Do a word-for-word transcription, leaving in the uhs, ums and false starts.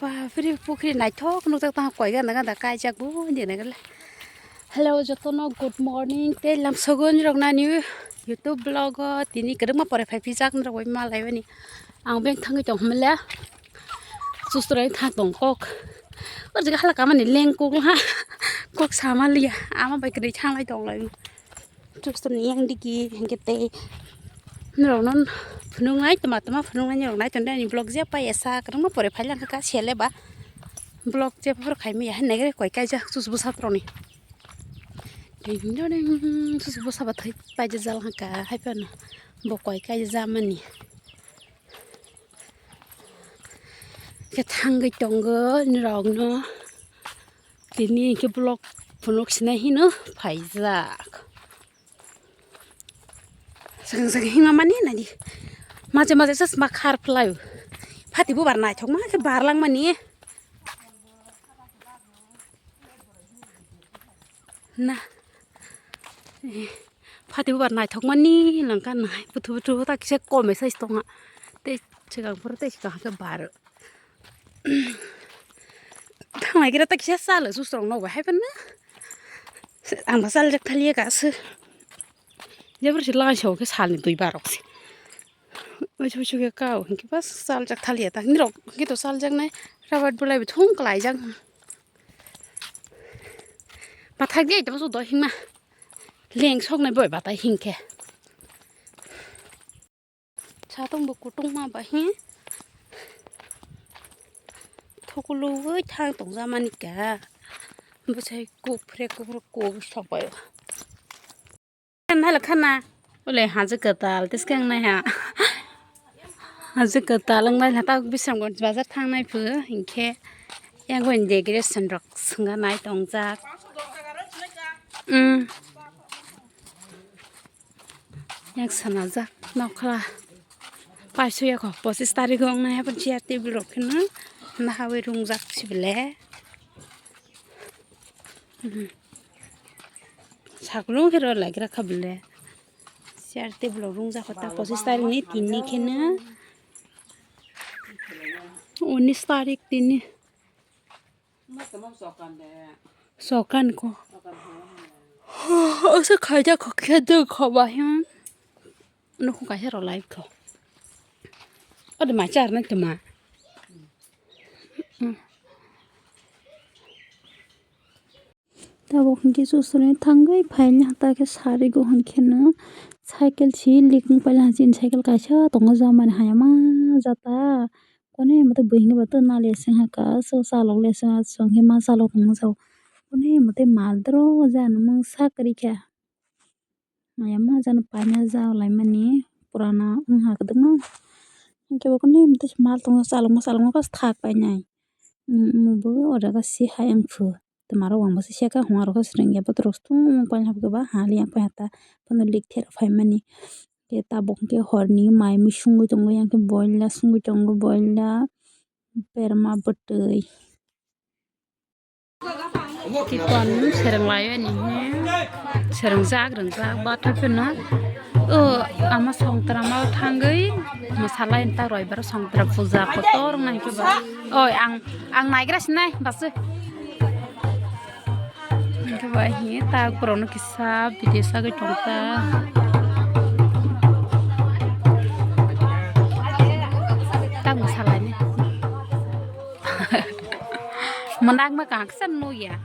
Bapre, pukhri naithok nukjak tang koi gana gana kaijak bo de na gale. Hello, jotono good morning. Tei lamsogo nirok nani YouTube vlog o tini kwrwngma pore phai pijak nirok bai malai bani. Ang beng thangwi tong hwnle. Sustra thang tong kok. O jaga hala kamani leng kok ha. Kok sama liya. Ama bai kwrwi thanglai tong lai. Chuston yang digi hingke tei norok non phunuknai toma toma phunuknai norok nai tonde ani vlog je pai esa kwrwngma pore phai lang kha sele ba vlog je phor khai maya hai nai koi kaijak chus bwsa rok ni ding ding ding chus bwsa ba thai paijak jal kha hai phano bo koi kaijak mani khe thangwi tongo norok no tini hingke vlog phunuk sinai hino phaijak. Swkang swkang hima mani nadi. Maje maje sas ma khar phlai. Phati bubar naithok ma khe barlang mani. Na. Eh, phati bubar naithok mani langka nai. Buthu buthu ta kisa kome size tonga. Tei swkang phuru tei swkang khe bar. Thanglai kira ta kisa salo susrok nogo hai phano. Ang ba saljak thaliya ka se. Jebor se lai so ke salni dui barok se. Oi chu chu ke kau ke bas saljak thaliya ta nirok ke to saljak nai rabat bulai bi thung klai jak. Pathak di ta so do hima. Leng sok nai boi batai hingke. Satung bo kutung ma ba hi. Thukulu oi thang tong jamani ka. Bwsai kuk phrek kuk phrek kuk sok bai. Nai la khana. Ole haje kwtal tiskang nai ha. Haje kwtal ang nai la ta Bisramganj bazar thang nai phu hinkhe. Yang gon decoration rok swnga nai tong jak. Um. Yang sana jak nokla. Paisuya ko pochis tarik o wngnai hapan chair table rok kheno nahawi rungjak sibele. Saklung khe rw lai gra kha bele. Chair table rok rungjak kho ta pochis tarik ni tin ni kheno. Unis tarik tini. Sokan ko. Asa khaijak kho khe dwk kho ba hin. Nokho kaisa rw lai kho. Ode ma char nai tuma. Tabuk hwnkhe susuni thangwi phaini hata khe sarigo hwnkheno cycle si likung paila hwnsi cycle kaisa tongo jamani hayama jata kone mothe buini bato nalya sengha ka so chalok le sengha songhe ma chalok tongma jao kone mothe mal doro jani mungsa kwrwikha. Maya ma jani paina ja laimani purana wngha kwdwkma. Hinkhe bo kwnwi mwtwi se mal tongo chalokma chalokma khe thak painai. Omo bo o jaga se hai wngkhu. Twmarok wngbo se seka hwnga rokhe swrwngya botrok stung paina hapkhe ba ha liyang paina ta phano likthe rok phaimani. Khe tabuk hinkhe horni mai mui sungwi tongo yang khe boila sungwi tongo boila berma bwtwi. Kikon sereng lai ani he. Sereng jak reng jak bathai phano. O ama songtra ma thangwi mwsalai ta roi bar songtra puja kotor nai khe ba. Oi ang ang naigra sinai basu. Khe ba he ta korokno kisa video sagwi tong ta. Ta mwsalai ni. Mwnakma kaham kisa nukya.